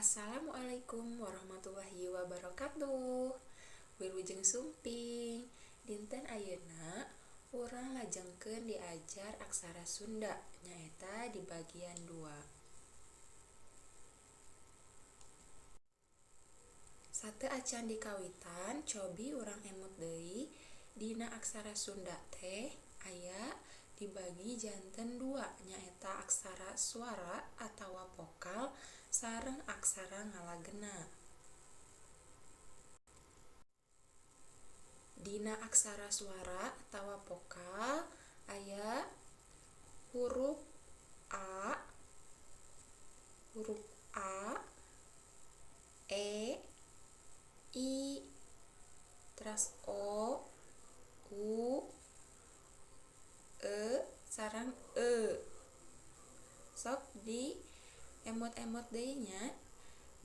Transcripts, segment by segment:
Assalamualaikum warahmatullahi wabarakatuh. Wilujeng sumping. Dinten ayeuna urang lajengkeun diajar aksara Sunda nyaeta di bagian 2. Sateu acan dikawitan cobi urang emut deui dina aksara Sunda teh aya dibagi janten 2 nyaeta aksara suara atawa vokal sareng aksara ngalagena. Dina aksara suara atawa vokal aya huruf A, E, I, teras O, U, E, sareng E. Sok di emut-emut deui nya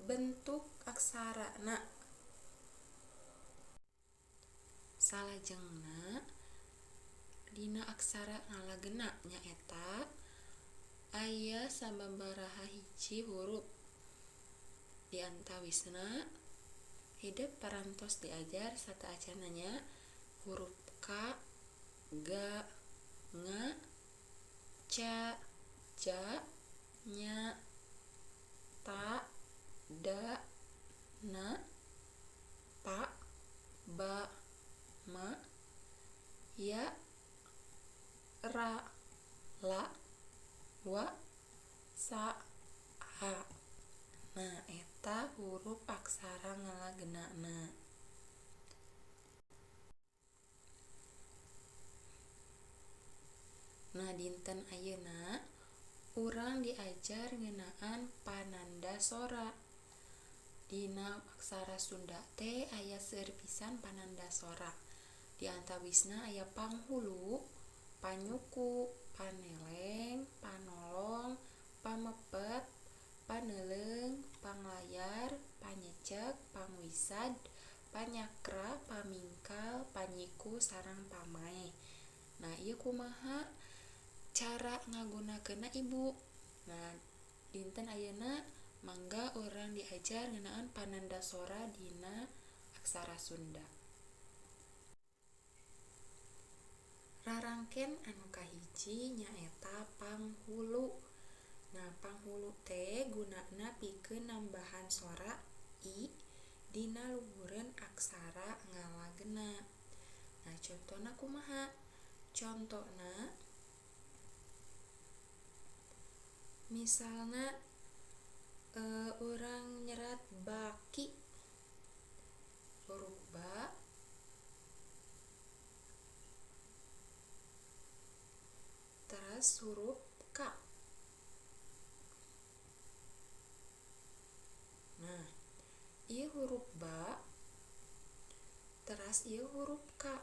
bentuk aksarana. Salajengna dina aksara ngalagena nyaeta aya sababaraha hiji huruf di antawisna hidep parantos diajar sateuacanna nya huruf K, G, Ng, C, J, Ny, T, D, N, P, B, M, Y, R, L, W, S, H. Nah, eta huruf aksara ngalagenana. Nah, dinten ayeuna urang diajar ngeunaan pananda sora. Dina aksara Sunda teh aya seueur pisan pananda sora. Di antawisna aya panghulu, panyuku, paneleng, panolong, pamepet, paneuleung, panglayar, panyecek, pangwisad, panyakra, pamingkal, panyiku, sareng pamaeh. Nah, ieu kumaha cara ngagunakeunna ibu? Nah, dinten ayeuna mangga urang diajar ngeunaan pananda sora dina aksara Sunda. Rarangken anu kahiji nyaeta panghulu. Nah, panghulu teh gunana pikeun nambahan sora i dina luhureun aksara ngalagena. Nah, contona kumaha? Contona misalna urang nyerat baki, huruf ba teras huruf K. Nah, ieu huruf ba teras ieu huruf K.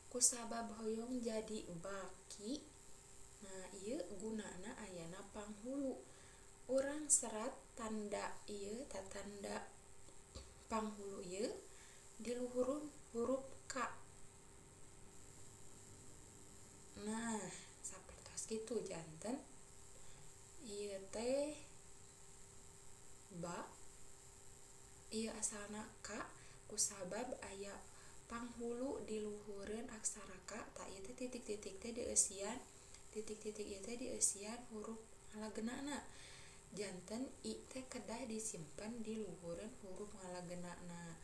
Kusabab hoyong jadi baki, nah ieu gunana ayana panghulu. Urang serat tanda ieu tanda panghulu ieu di luhur huruf K. Nah, sapertos kitu janten ieu teh ba, ieu asalna K, kusabab aya panghulu di luhureun aksara K, tah ieu teh titik-titik teh dieusian, titik-titik ieu teh dieusian huruf ngalagenana. Janten i teh kedah disimpen di luhureun huruf ngalagenana.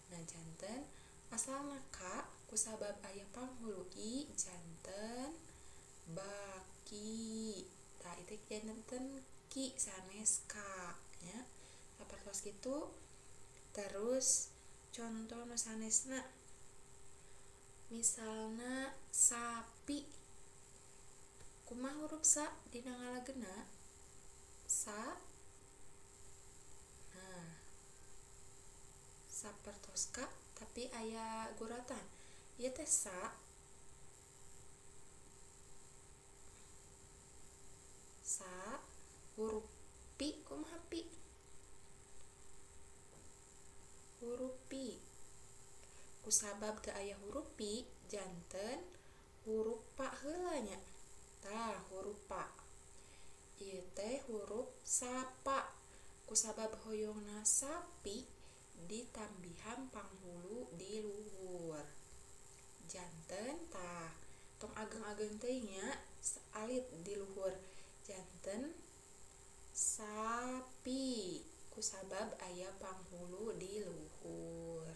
Nah, janten asalna K kusabab aya panghulu i janten baki. Tah ieu teh janten ki sanes K nya. Sapertos kitu. Terus contoh nu sanesna misalna sapi. Kumaha huruf sa dina ngalagena? Sa. Nah, sapertos K tapi aya guratan. Ieu teh sa. Sa huruf pi kumaha pi? Huruf pi. Kusabab teu aya huruf pi janten huruf pa heula nya. Tah huruf pa. Ieu teh huruf sapa. Kusabab hoyongna sapi ditambihan panghulu di luhur. Janten tah tong ageng-ageng teuing nya alit di luhur. Janten sapi kusabab aya panghulu di luhur.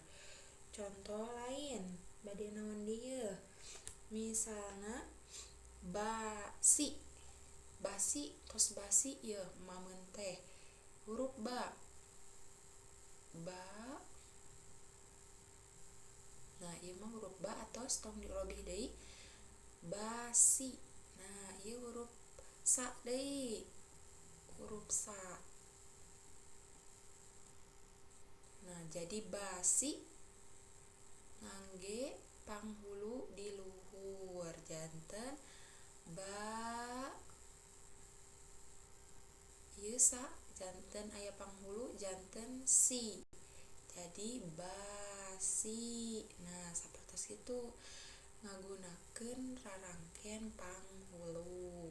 Contoh lain bade naon deui yeuh? Misalna basi. Basi tos basi yeuh mameun teh huruf ba. Ba. Nah, ieu mah huruf ba atos tong dirobih deui. Basi. Nah, ieu huruf sa deui. Huruf sa. Nah, jadi basi ngangge panghulu di luhur. Janten ba ieu sa janten aya panghulu janten si. Jadi basi. Nah, sapertos kitu ngagunakeun rarangken panghulu.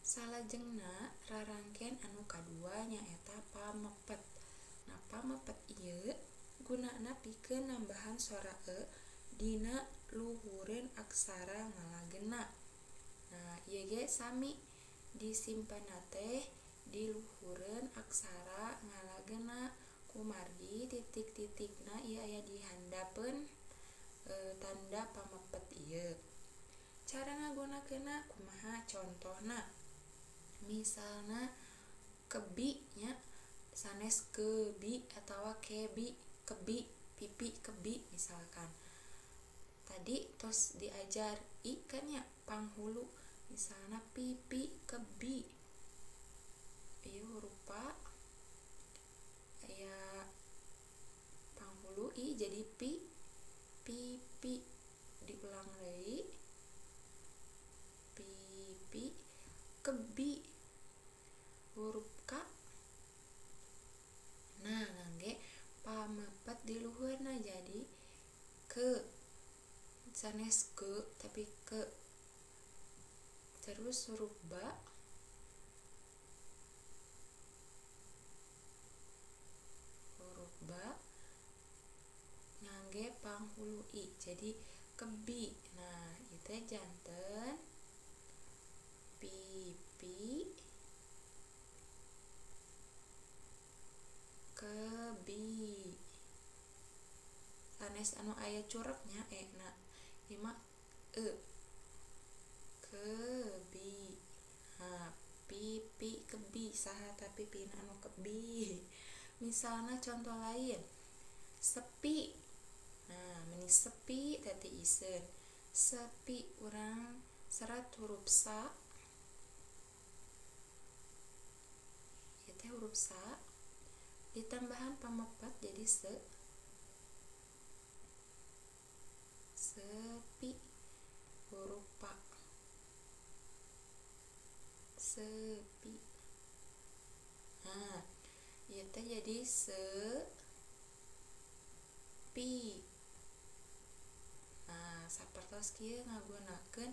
Salajengna rarangken anu kadua nyaeta pamepet. Nah, pamepet ieu gunana pikeun nambahan sora e dina luhureun aksara ngalagena. Nah, ieu ge sami disimpenna teh di luhureun aksara ngalagena kumargi titik-titikna ieu aya di handapeun tanda pamepet ieu. Cara ngagunakeunna kumaha? Contohna misalna kebi nya sanes kebi atawa kebi, kebi, pipi kebi misalkan. Tadi tos diajar i kan nya panghulu, misalna pipi kebi. Ieu huruf pa aya panghulu i jadi pi, pipi diulang deui pipi kebi huruf k. Nah, ngangge pamepet di luhurna jadi ke sanes ke tapi ke. Terus huruf ba ngangge panghulu i jadi kebi. Nah, itu janten pipi kebi. Sanes anu aya cureknya na ieu mah e kebi. Nah, pipi kebi saha ta pipina anu kebi. Misalna contoh lain sepi. Nah, meni sepi teh iseun. Sepi urang serat huruf sa. Ieu teh huruf sa ditambahan pamepet jadi se. Sepi huruf pa. Sepi. Nah, ieu teh jadi sepi. Nah, sapertos kieu ngagunakeun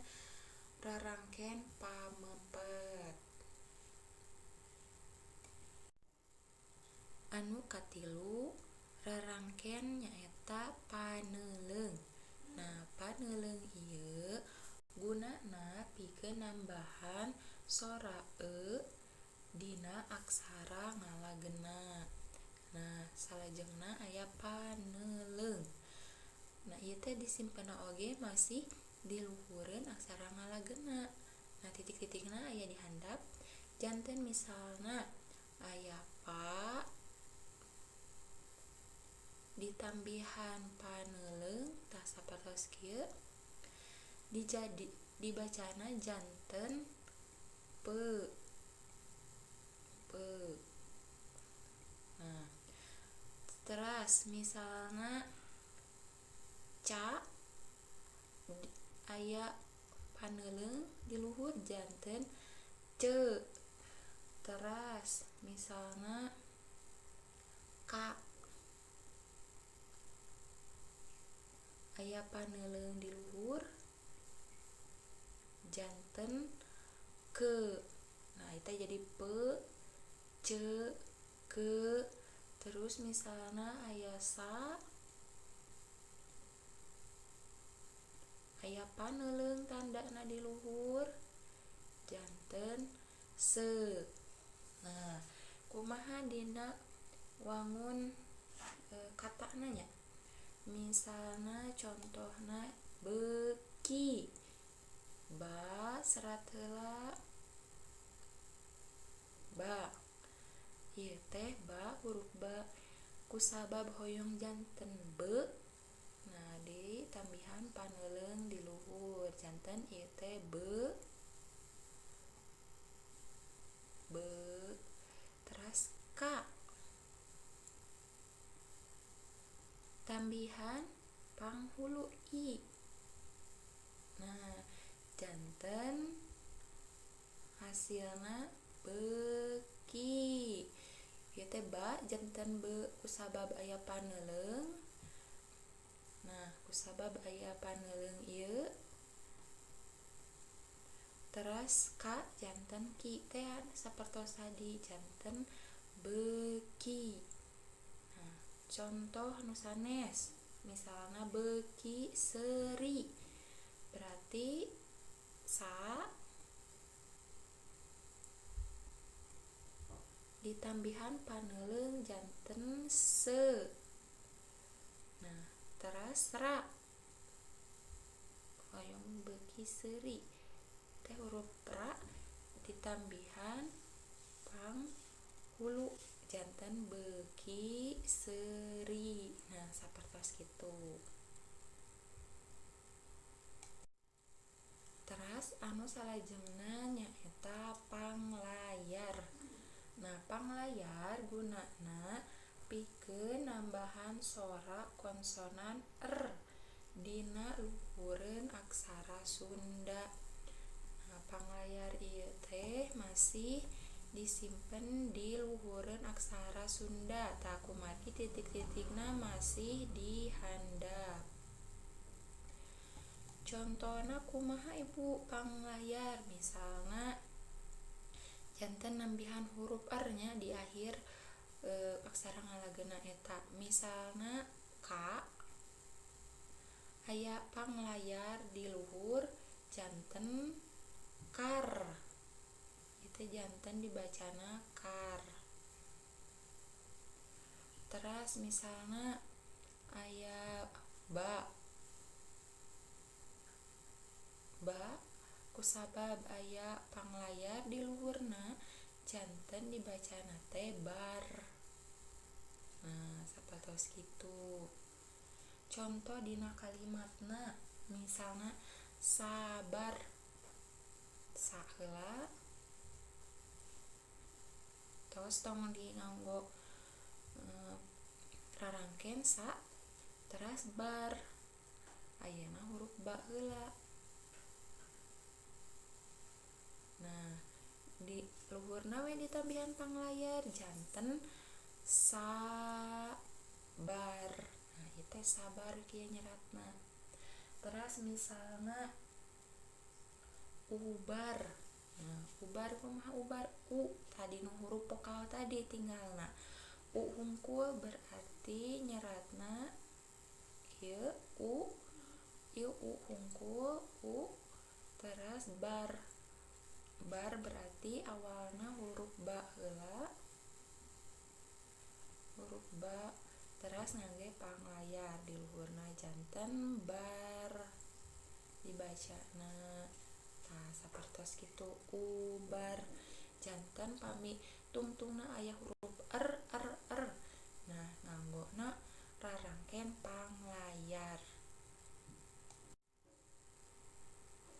rarangken pamepet. Anu katilu rarangken nyaeta paneleung. Nah, paneleung ieu gunana pikeun nambahan sora e dina aksara ngalagena. Nah, salajengna aya paneleung. Nah, ieu teh disimpenna oge masih di luhureun aksara ngalagena. Nah, titik-titikna aya di handap. Janten misalna aya pa ditambihan paneleung tah sapertos kieu dijadi dibacana janten pe pe. Nah, teras misalna ca aya paneleung di luhur janten ce. Teras misalna ka aya paneleung di luhur janten ke. Nah, teh jadi pe, ce, ke. Terus misalna aya sa, aya paneleung tandana di luhur janten se. Nah, kumaha dina wangun katana nya? Misalna contohna beki, ba serat heula ba, ieu teh ba huruf ba kusabab hoyong janten be. Nah, ditambihan paneleung di luhur janten ieu teh be, be. Teras ka tambihan panghulu i. Nah, janten hasilna beki. Ieu teh ba janten be kusabab aya paneleung. Nah, kusabab aya paneleung ieu teras ka janten ki teh sapertos tadi janten beki. Nah, contoh nu sanes misalna beki seri, berarti sa ditambihan paneleung janten se. Nah, teras ra hoyong beki seri teh huruf ra ditambihan panghulu janten beki seri. Nah, sapertos kitu. Teras anu salajengna nyaeta panglayar. Nah, panglayar gunana pikeun nambahan sora konsonan r dina luhureun aksara Sunda. Nah, panglayar ieu teh masih disimpen di luhureun aksara Sunda. Tah kumargi titik-titikna masih dihandap. Contohna kumaha ibu panglayar, misalna janten nambihan huruf r nya di akhir aksara ngalagena eta. Misalna k aya panglayar di luhur janten kar, itu janten dibacana kar. Teras misalna aya ba, ba kusabab aya panglayar di luhurna janten dibacana teh bar. Nah, sapertos kitu. Contoh dina kalimatna misalna sabar, sa heula tos tong di nganggo rarangken sa teras bar, ayeuna huruf ba heula. Nah, di luhurna we ditambihan panglayar janten sabar. Nah, ieu teh sabar kieu nyeratna. Teras misalna ubar. Nah, ubar kumaha ubar? U tadi nu huruf vokal tadi tinggalna u hungkul berarti nyeratna ieu u, ieu u hungkul u teras bar. Bar berarti awalna huruf ba heula, huruf ba teras ngangge panglayar di luhurna janten bar dibacana. Tah sapertos kitu ubar janten pami tungtungna aya huruf r r r. Nah, nganggona rarangken panglayar.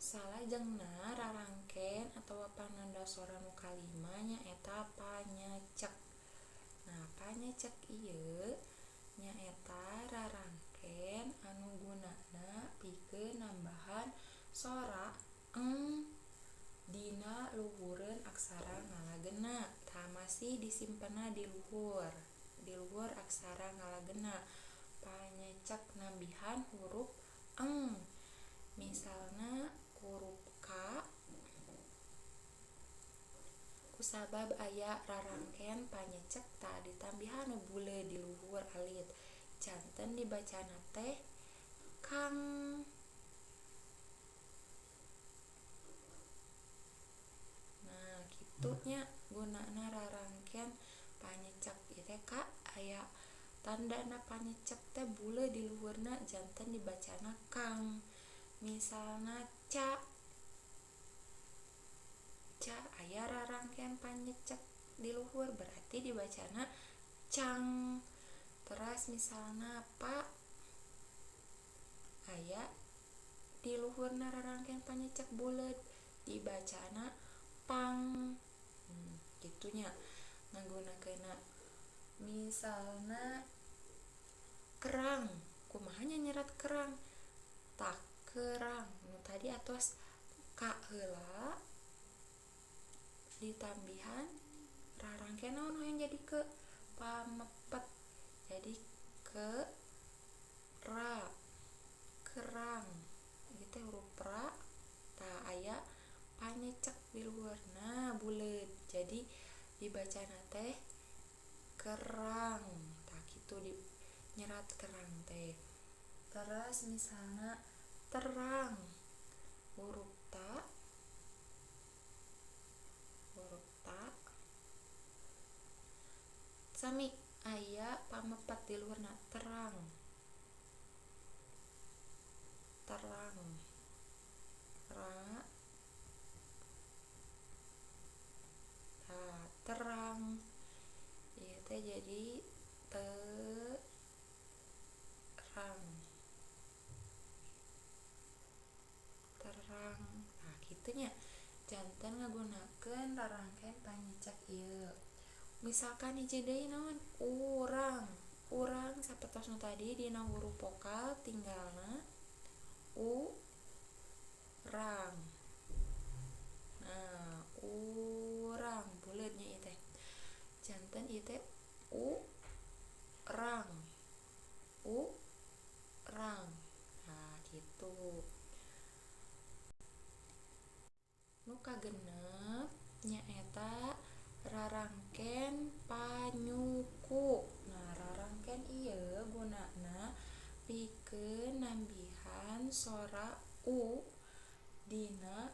Salajengna rarangken atawa pananda sora nu kalima nyaeta panyecek. Nah, panyecek ieu nyaeta rarangken anu gunana pikeun nambahan sora eng dina luhureun aksara ngalagena. Tah masih disimpenna di luhur aksara ngalagena. Panyecek nambihan huruf eng. Misalna huruf K Kusabab aya rarangken panyecek tah ditambihan nu buleud di luhur alit janten dibacana teh kang. Nah kitu nya gunana rarangken panyecek ieu teh ka aya tandana panyecek teh buleud di luhurna janten dibacana kang. Misalna ca, ca aya rarangken panyecek di luhur berarti dibacana cang. Terus misalna pa aya di luhurna rarangken panyecek buleud dibacana pang. Kitu nya ngagunakeunna. Misalna kerang, kumaha nya nyerat kerang? Tak kerang nu tadi atos ka heula ditambihan rarangken naon hoyong jadi ke pamepet jadi ke ra kerang ieu teh huruf ra tah aya panyecek di luhurna buleud jadi dibacana teh kerang. Tah kitu di nyerat kerang teh. Terus misalna terang, huruf ta, huruf ta sami aya pamepet di luhurna terang, terang ra ta terang ieu teh jadi terang, terang. Nah kitu nya janten ngagunakeun rarangken panyecek ieu. Misalkan hiji deui naon urang, urang sapertos nu tadi dina huruf vokal tinggalna u rang. Nah urang buleud nya ieu teh janten ieu teh u rang, u rang. Nah kitu. Nu kagenep nyaeta rarangken panyuku. Nah rarangken ieu gunana pikeun nambihan sora u dina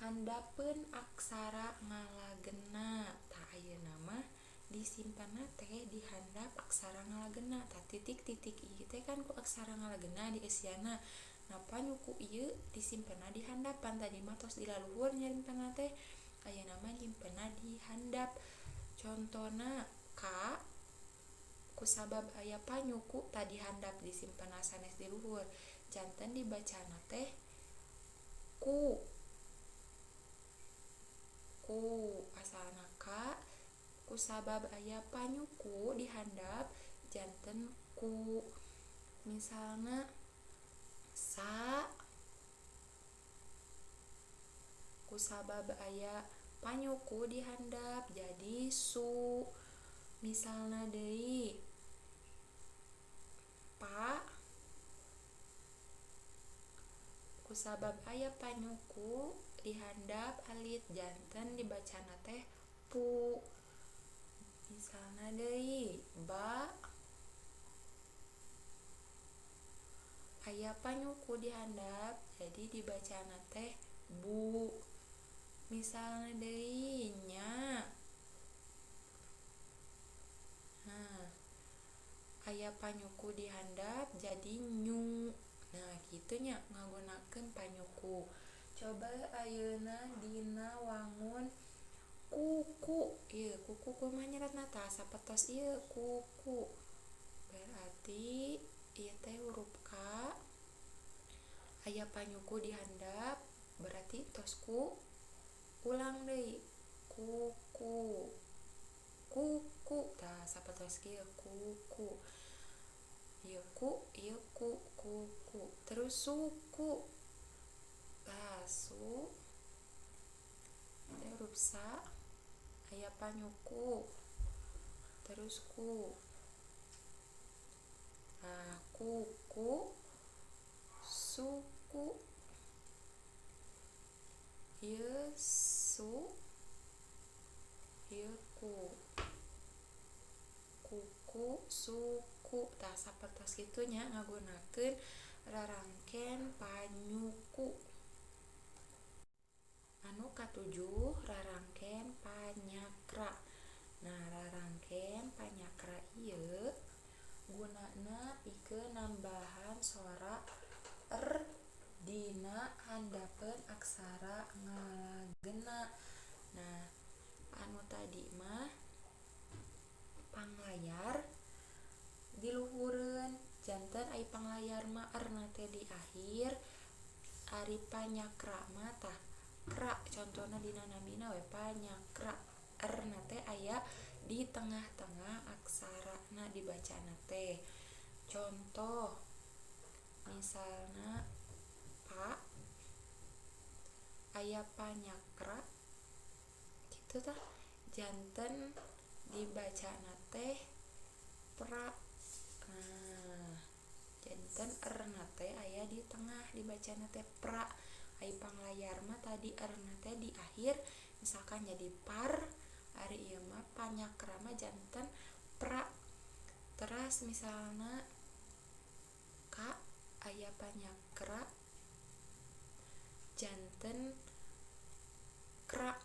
handapeun aksara ngalagena. Tah ayeuna mah disimpenna teh di handap aksara ngalagena. Tah titik-titik ieu teh kan ku aksara ngalagena dieusianna. Nah panyuku ieu disimpenna di handapan, tadi mah tos di laluhur nyimpenna teh ayeuna mah nyimpenna di handap. Contona ka kusabab aya panyuku tadi handap disimpenna sanes di luhur janten dibacana teh ku, ku asalna ka kusabab aya panyuku di handap janten ku. Misalna sa kusabab aya panyuku di handap jadi su. Misalna deui pa kusabab aya panyuku di handap alit janten dibacana teh pu. Misalna deui ba aya panyuku di handap jadi dibacana teh bu. Misalna deui nya, nah aya panyuku di handap jadi nyu. Nah kitu nya ngagunakeun panyuku. Coba ayeuna dina wangun kuku, ieu kuku kumaha nyeratna? Tah sapertos ieu kuku berarti ieu teh huruf K aya panyuku di handap berarti tos ku ulang deui kuku, kuku. Tah sapertos kieu kuku, ieu ku, ieu ku, kuku. Terus suku, tah su teh huruf sa aya panyuku terus ku. Nah kuku suku ieu su Ieu ku, kuku, suku. Tah sapertos kitu nya ngagunakeun rarangken panyuku. Anu katujuh rarangken panyakra. Nah, rarangken panyakra ieu gunana pikeun nambahan sora r dina handapeun aksara ngalagena. Nah, anu tadi mah panglayar diluhureun janten ai panglayar mah r na teh di akhir, ari panyakra mah tah kra contohna dina namina we panyakra, r na teh aya di tengah-tengah aksarana dibacana teh. Contoh misalna pa aya panyakra kitu tah janten dibacana teh pra. Nah, janten r na teh aya di tengah dibacana teh pra. Ai panglayar mah tadi r na teh di akhir, misalkan jadi par, ari ieu mah panyakra mah janten pra. Teras misalna ka aya panyakra janten kra.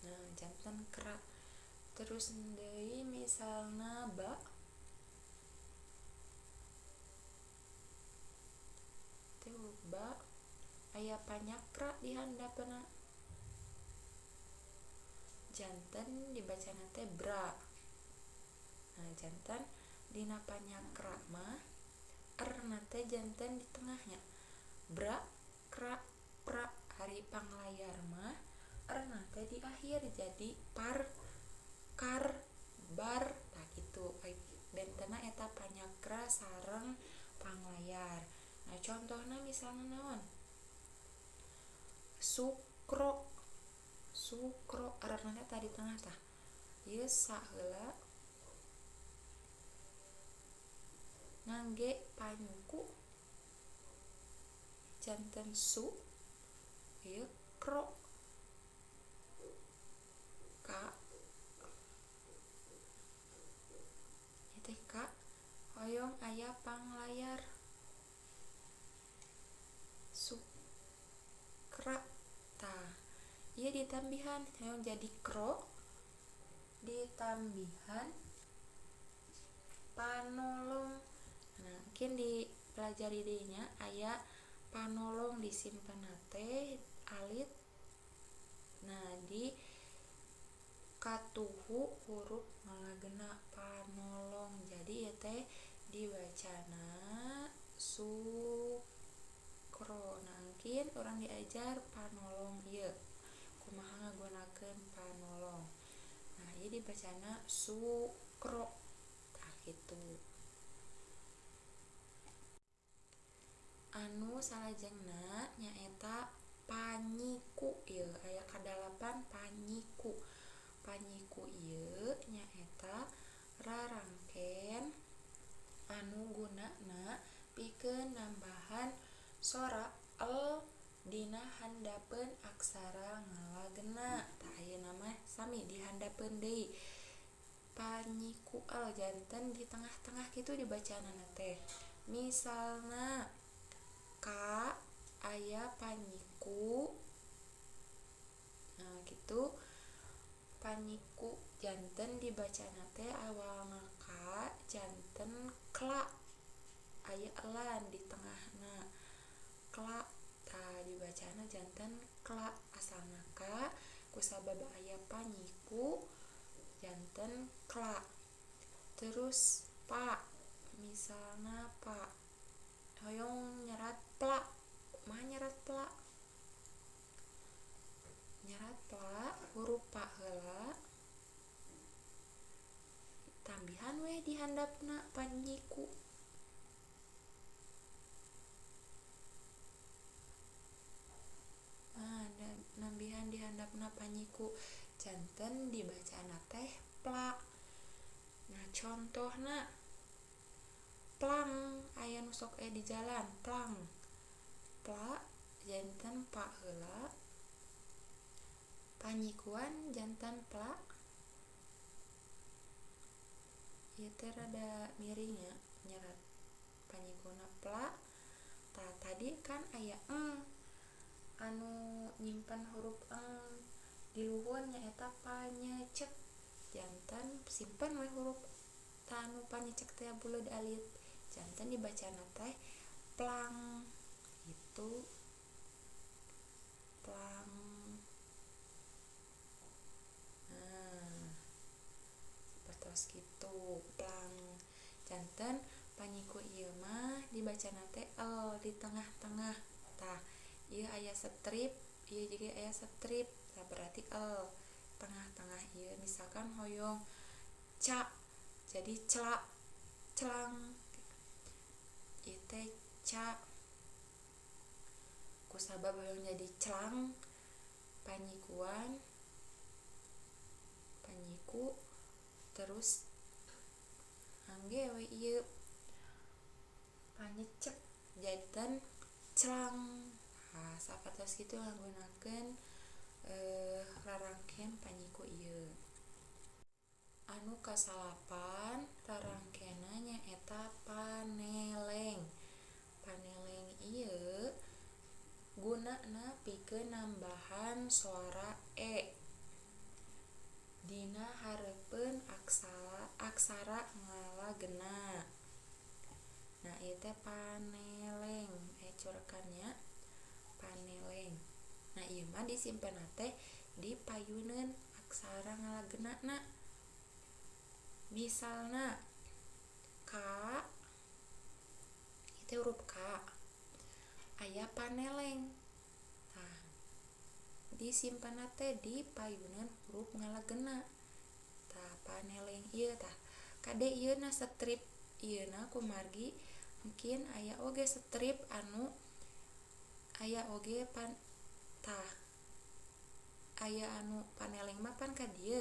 Nah, janten kra. Terus deui misalna ba teh ba aya panyakra di handapna janten dibacana teh bra. Nah, janten dina panyakra mah r na teh janten di tengahnya bra, kra, pra. Ari panglayar mah r na teh di akhir jadi par, kar, bar. Tah kitu bentena eta panyakra sareng panglayar. Nah, contohna misalna naon? Sukro, sukro r na teh tadi tengah tah. Ieu sa heula ngangge panyuku janten su, ieu kro, ka, ieu teh ka hoyong aya panglayar sukra. Tah, ieu ditambihan hoyong jadi kro ditambihan panolong. Nah, mungkin dipelajari deui nya aya panolong disimpen teh alit. Nah, di katuhu huruf ngalagena panolong. Jadi ieu teh dibacana sukro. Nah, mungkin urang diajar panolong ieu kumaha ngagunakeun panolong. Nah, ieu dibacana sukro. Tah kitu. Anu salajengna nyaeta panyiku ieu aya kadalapan panyiku. Panyiku ieu nyaeta rarangken anu gunana pikeun nambahan sora el dina handapeun aksara ngalagena. Tah ayeuna mah sami dihandapeun deui. Panyiku el janten di tengah-tengah kitu dibacaanana teh. Misalna ka aya panyiku. Nah, kitu panyiku janten dibacana teh awalna ka janten kla aya elan di tengahna kla. Tah dibacana janten kla, asalna ka kusabab aya panyiku janten kla. Terus pa misalna pa hoyong nyerat pla, kumaha nyerat pla? Nyerat pla huruf pa heula tambihan we di handapna panyiku. Nah, nambihan di handapna panyiku janten dibacana teh pla. Nah, contohna plang aya nu sok di jalan plang. Pla janten pa heula Panyikuan janten pla. Ieu teh rada miring nya nyerat panyikuna pla. Tah tadi kan aya eng anu nyimpen huruf eng di luhur nyaeta panyecek, janten simpen we huruf tanu panyecek teh buleud alit, janten dibacana teh plang gitu, plang. Nah sapertos kitu plang. Janten panyiku ieu mah dibacana teh l di tengah-tengah. Tah ieu aya strip, ieu juga aya strip, tah berarti l tengah-tengah ieu. Misalkan hoyong ca jadi celak, celang, ieu teh ca. Kusabab hoyong jadi celang panyikuan, panyiku terus angge we ieu panyecek janten celang. Nah, sapertos kitu ngagunakeun rarangken panyiku ieu. Anu kasalapan rarangkenna nyaeta paneleng. Paneleng ieu gunana pikeun nambahan suara e dina hareupeun aksara ngalagena. Nah ieu teh paneleng, aya curekan nya paneleng. Nah ieu mah disimpenna teh di payuneun aksara ngalagenana. Misalna K, itu huruf K, aya paneleng. Nah disimpenna teh di payuneun huruf ngalagena. Tah paneleng ieu tah kade ieu na strip ieu na kumargi mungkin aya oge strip anu aya oge pan tah aya anu paneleng mah pan ka dieu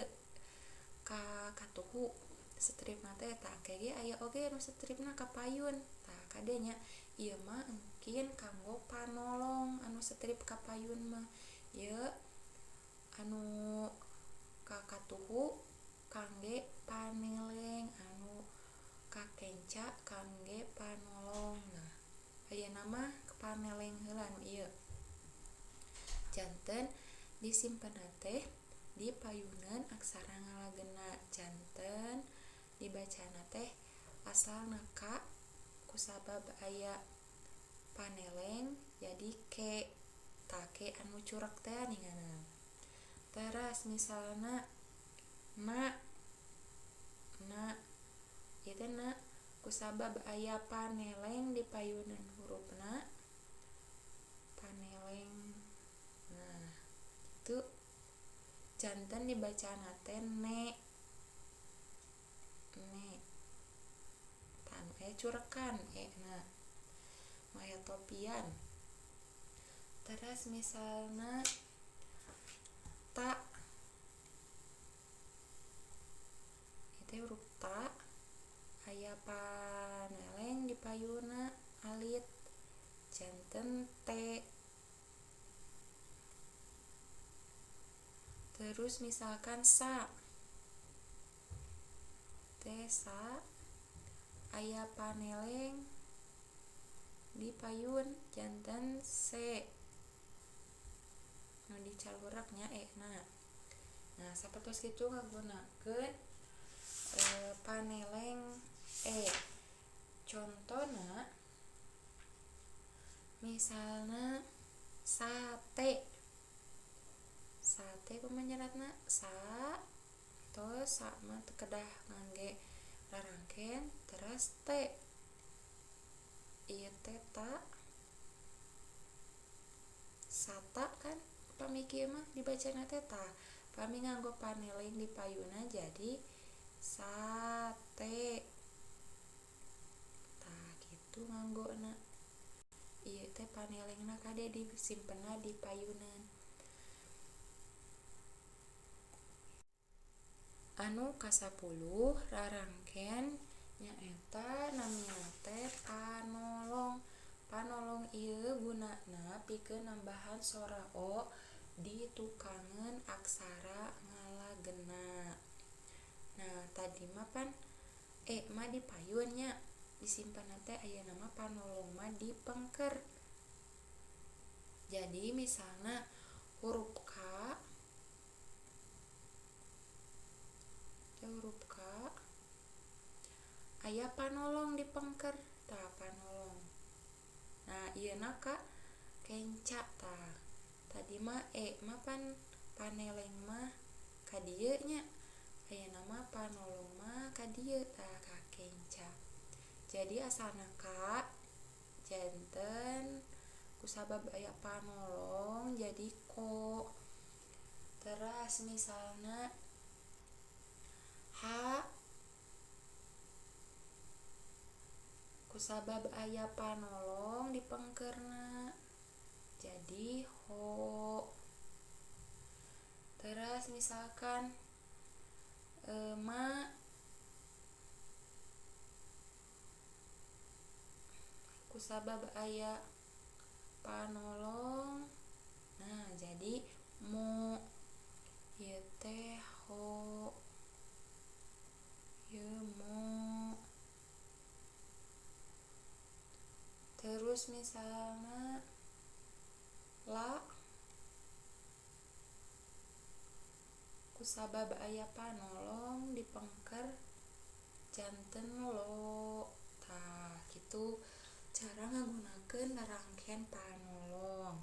ka katuhu stripna teh. Tah engke ge aya oge anu stripna ka payun. Tah kade nya ieu mah engkin kanggo panolong anu strip ka payun mah ieu anu ka katuhu kangge paneleng, anu ka kenca kangge panolong. Nah ayeuna mah paneleng heula anu ieu. Janten disimpenna teh di payuneun aksara ngalagena. Janten dibacana teh asalna K, kusabab aya paneleng jadi ke. Tah ke anu curek teh ninganan. Teras misalna na, na ieu teh na kusabab aya paneleng di payuneun hurufna paneleng. Nah kitu janten dibacana teh ne, ne. Tah anu aya curekan e na, nu aya topian. Teras misalna ta, itu huruf ta aya paneleng di payuna alit, janten T. Terus misalkan sa, T sa aya paneleng di payun, janten C nu dicalurak nya e na. Nah sapertos kitu ngagunakeun paneleng e. Contona misalna sate, sate kumaha nyeratna sa, tos sa mah teu kedah ngangge rarangken teras t, ieu teh ta, sata kan pami kieu mah dibacana teh tah. Pami nganggo paneleng di payuna jadi sate. Tah kitu nganggona ieu teh panelengna kade disimpenna di payuneun. Anu kasapuluh rarangken nyaeta namina teh panolong. Panolong ieu gunana pikeun nambahan sora o di tukangeun aksara ngalagena. Nah, tadi mah pan e mah di payun nya disimpan teh ayeuna mah panolong mah di pengker. Jadi misalnya huruf K, huruf K aya panolong di pengker, tah panolong. Nah, ieu na ka kenca tah. Tadi mah e mah pan paneleng mah ka dieu nya. Ayeuna mah panolong mah ka dieu tah ka kenca. Jadi asalna K janten kusabab aya panolong jadi ko. Teras misalna H kusabab aya panolong di pengkerna jadi ho. Terus misalkan ma kusabab aya panolong, nah jadi mo, ieu teh ho, ieu mo. Terus misalnya la kusabab aya panolong di pengker janten lo. Tah kitu cara ngagunakeun rangken panolong.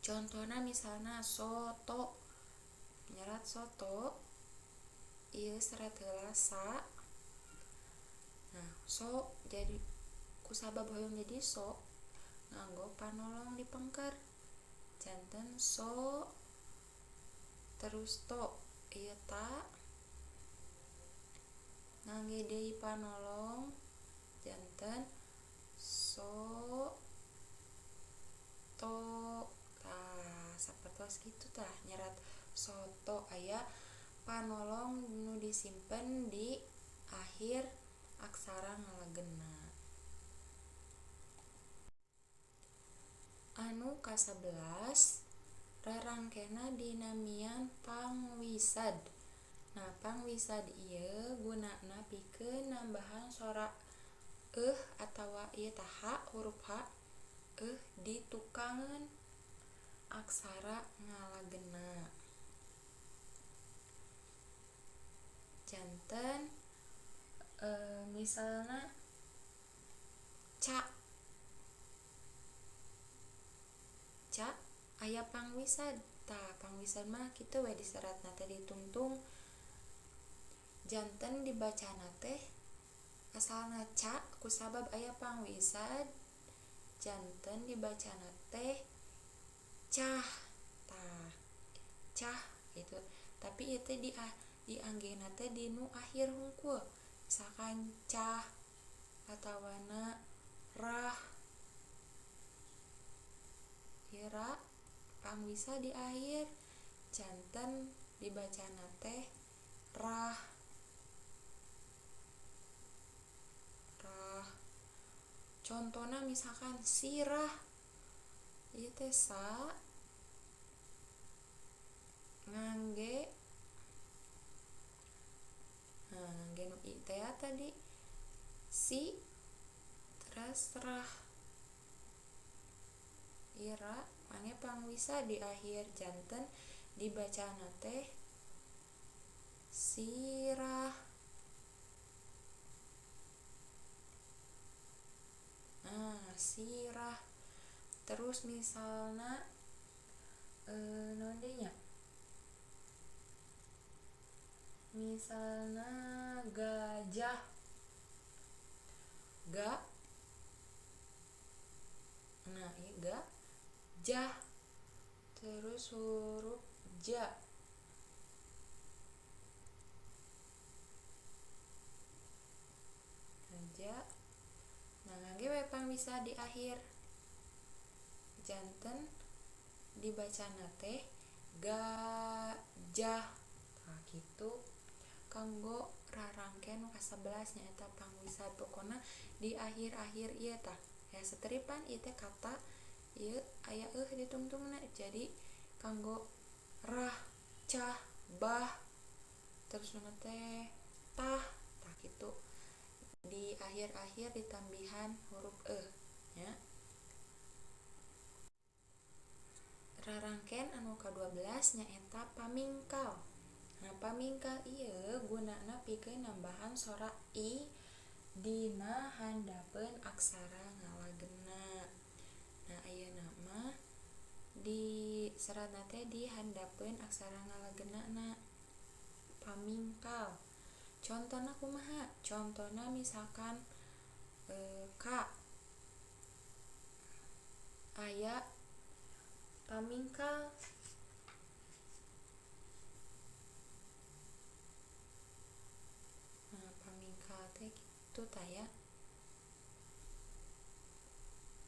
Contohna misalna soto, nyerat soto ieu seret heula sa. Nah, so jadi kusabab hoyong jadi so nganggo panolong di pengker janten so terus to ieu ta ngangge deui panolong janten so to. Tah sapertos kitu tah nyerat soto aya panolong nu disimpen di akhir aksara ngalagena. Anu ka-11 rarangkena dinamian pangwisad. Nah, pangwisad ieu gunana pikeun nambahan sora euh atawa ieu tah h, huruf h euh di tukangeun aksara ngalagena. Janten misalna ca, ca aya pangwisad. Tah pangwisad mah kitu we diseratna teh ditungtung. Janten dibacana teh asalna ca kusabab aya pangwisad janten dibacana teh cah. Tah cah gitu. Tapi ieu teh dianggena teh di nu akhir hungkul. Misalkan cah atawana rah, ieu ra pangwisa di akhir janten dibacana teh rah. Rah. Contohna misalkan sirah, ieu teh sa ngangge, nah ngangge nu i teh tadi si terus rah, ira mangge pangwisa di akhir janten dibacana teh sirah. Nah, sirah. Terus misalna naon deui nya? Misalna gajah, ga, nah ieu ga jah, terus huruf ja, nah, ja, nah ngangge we pangwisa di akhir janten dibacana teh gajah. Nah kitu kanggo rarangken nu ka-11 nyaeta pangwisad. Pokona di akhir-akhir ieu tah ya seteripan ieu teh kata ieu aya euh ditungtungna jadi kanggo rah, cah, bah, terus nama teh tah, tah kitu. Di akhir-akhir ditambihan huruf e nya. Rarangken anu ka-12 nyaeta pamingkal. Nah, pamingkal ieu gunana pikeun nambahan sora i dina handapeun aksara ngalagena. Nah, ayeuna mah di seratna teh di handapeun aksara ngalagenana pamingkal. Contona kumaha? Contona misalkan K aya pamingkal nah, pamingkal teh kitu tah ya.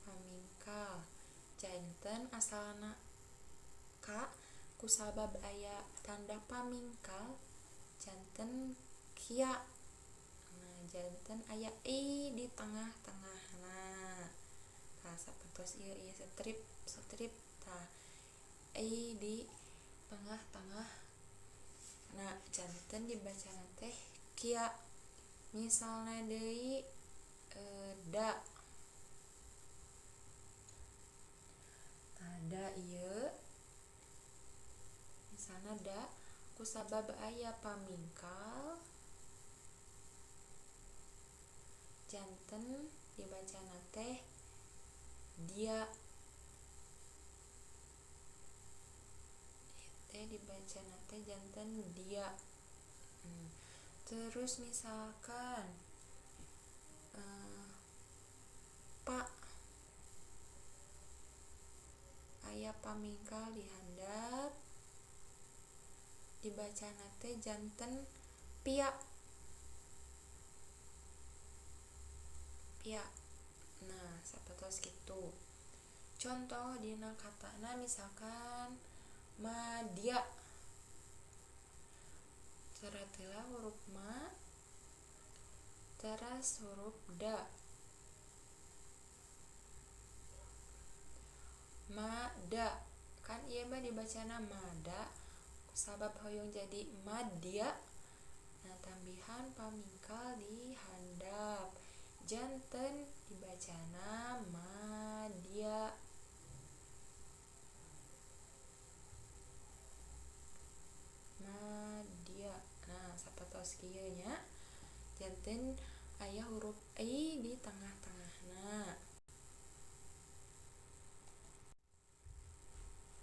Pamingkal janten asalna K kusabab aya tanda pamingkal janten kia. Nah, janten aya i di tengah-tengahna. Tah sapertos ieu ieu strip strip tah i di tengah-tengah. Nah, janten dibacana teh kia. Misalna deui da. Tah da ieu misalna da kusabab aya pamingkal janten dibacana teh dia. Teh dibacana teh janten dia. Terus misalkan pak aya pamingkal di handap dibacana teh janten pia. Pia. Nah, sapertos kitu. Contoh dina katana misalkan madya. Serat heula huruf ma teras huruf da. Mada kan ieu mah dibacana mada sabab hoyong jadi madya. Nah, tambihan pamingkal di handap janten dibacana madya. Madya. Nah, sapertos kieu nya. Janten aya huruf i di tengah-tengahna.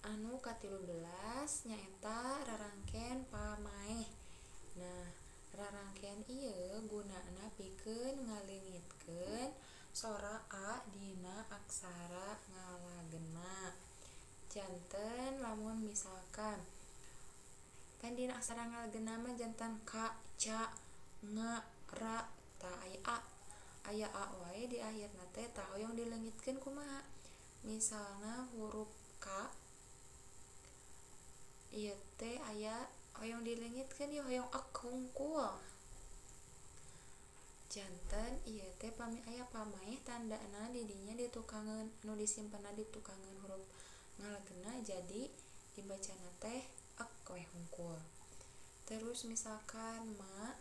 Anu ka-13 nyaeta rarangken pamaeh. Nah, rarangken ieu gunana pikeun ngaleungitkeun sora a dina aksara ngalagena. Janten lamun misalkan kan dina aksara ngalagena mah janten k, c, ng, r, ta aya a. Aya a wae di akhirna teh tah hoyong dileungitkeun kumaha? Misalna huruf k ieu teh aya hoyong dileungitkeun ieu hoyong ek hungkul. Janten ieu teh pami aya pamaeh tandana di dinya ditukangeun anu disimpenna ditukangeun huruf ngalagena jadi dibacana teh ek we hungkul. Terus misalkan ma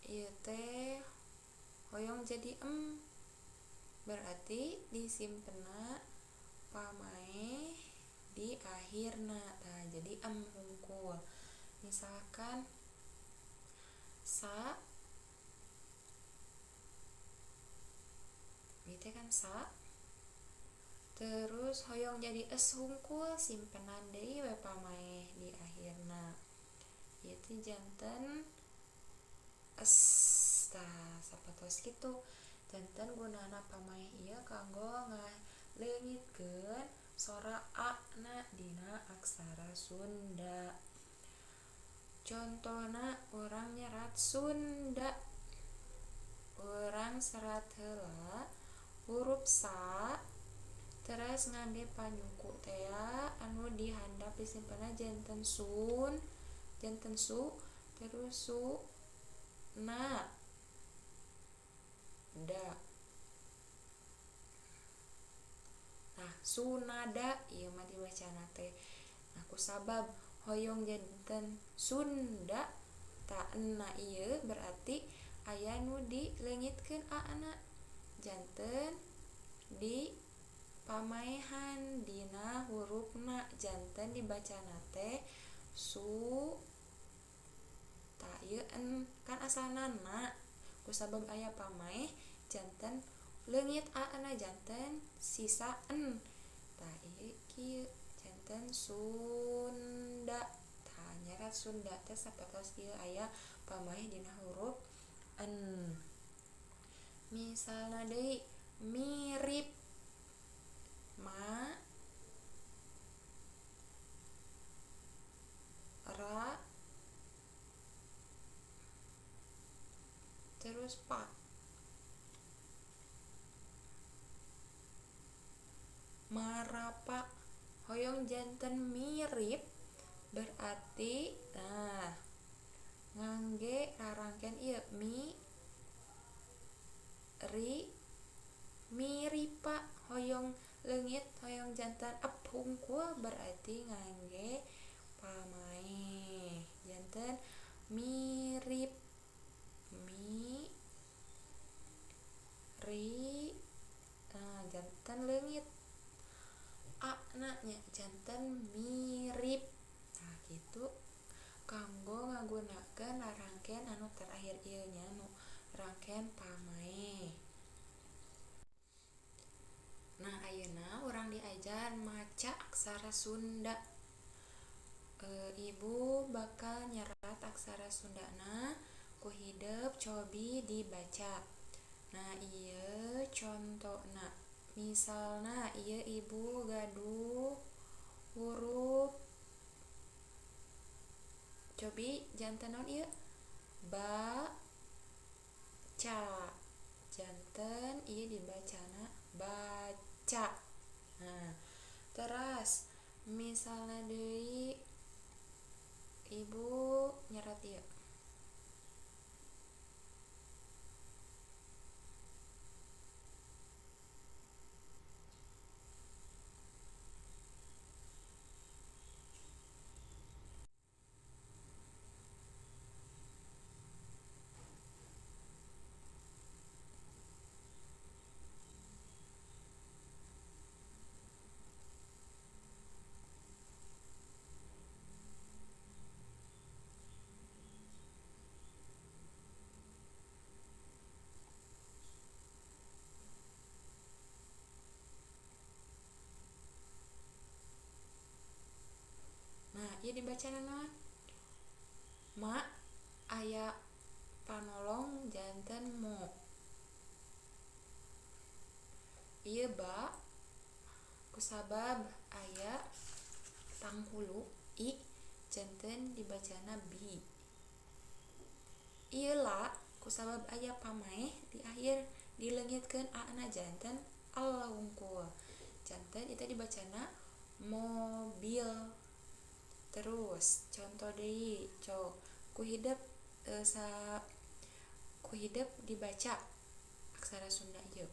ieu teh hoyong jadi em berarti disimpenna pamaeh di akhirna tah jadi em hungkul. Misalkan sa ieu teh kan sa terus hoyong jadi es hungkul simpenan deui we pamaeh di akhirna ieu teh janten es. Tah sapertos kitu. Janten gunana pamaeh ieu kanggo ngaleungitkeun sora a na dina aksara Sunda. Contona urang nyerat Sunda. Urang serat heula huruf sa teras ngangge panyuku tea anu dihandap disimpenna janten sun, janten su, terus su na da. Nah, Tah sunada ieu mah dibacana teh. Nah kusabab hoyong janten Sunda ta enna ieu berarti aya nu dileungitkeun a-na janten di pamaehan dina hurufna janten dibacana teh su ta ieu en kan asalna na kusabab aya pamaeh janten leungit a-na janten sisa en. Tah ieu kieu janten Sunda. Tah nyerat Sunda teh sapertos ieu aya pamaeh dina huruf en. Misalna deui mirip ma ra terus pa marapa hoyong janten mirip berarti nah ngangge rarangken ieu mi ri miripa hoyong leungit hoyong janten ep hungkul berarti ngangge pamaeh janten mirip mi ri nah janten leungit a na nya janten mirip. Nah kitu kanggo ngagunakeun rarangken anu terakhir ieu nya nu rangken pamaeh. Nah ayeuna urang diajar maca aksara Sunda. Ibu bakal nyerat aksara Sundana ku hidep cobi dibaca. Nah ieu contona misalna ieu ibu gaduh huruf cobi janten naon ieu ba ca janten ieu dibacana baca. Nah teras misalna deui ibu nyerat ieu Nah, ieu dibacana naon? Ma aya panolong janten mo. Ieu ba kusabab aya panghulu i janten dibacana bi. Ieu la kusabab aya pamaeh di akhir dileungitkeun a-na janten al hungkul. Janten itu dibacana mobil. Terus contoh deui cok ku hidep ku hidep dibaca aksara Sunda ieu.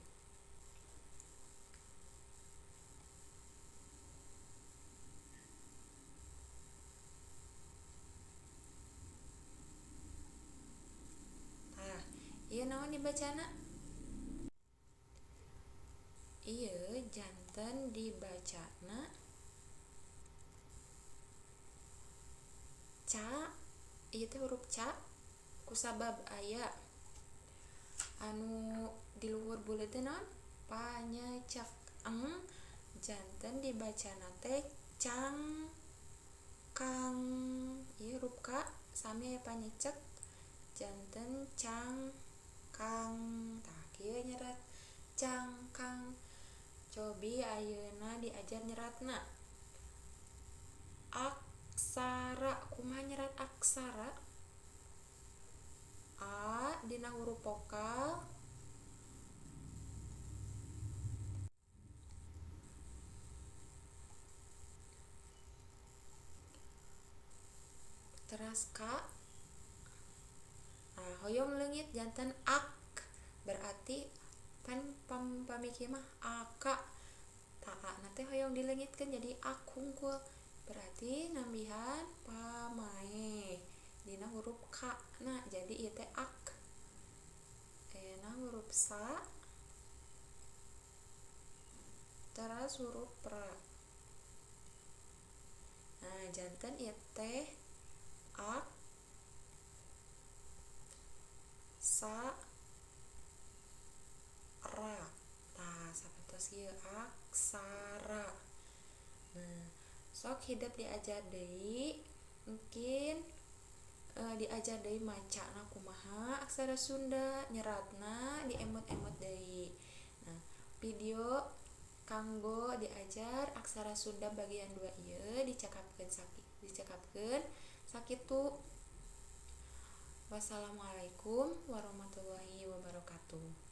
Tah, ieu naon dibacana? Ieu janten dibacana ca, ieu teh huruf ca kusabab aya anu di luhur buleut teh naon panyecek eng janten dibacana teh cang kang. Ieu huruf k sami aya panyecek janten cang kang. Tah kieu nyerat cangkang. Cobi ayeuna diajar nyeratna aksara. Kumaha nyerat aksara? A dina huruf vokal teras K. Nah, hoyong leungit janten ak berarti pan pamikir mah ak ta a na dileungitkeun jadi ak hungkul, berarti nambihan pamaeh dina huruf K. Nah, jadi ieu teh ak. Ayeuna huruf sa teras huruf ra. Nah, janten ieu teh ak sa ra. Tah, sapertos ieu aksara. Nah, sok hidep diajar deui, mungkin diajar deui macana kumaha aksara Sunda, nyeratna diemut-emut deui. Nah, video kanggo diajar aksara Sunda bagian 2 ieu dicekapkeun sakitu. Wassalamualaikum warahmatullahi wabarakatuh.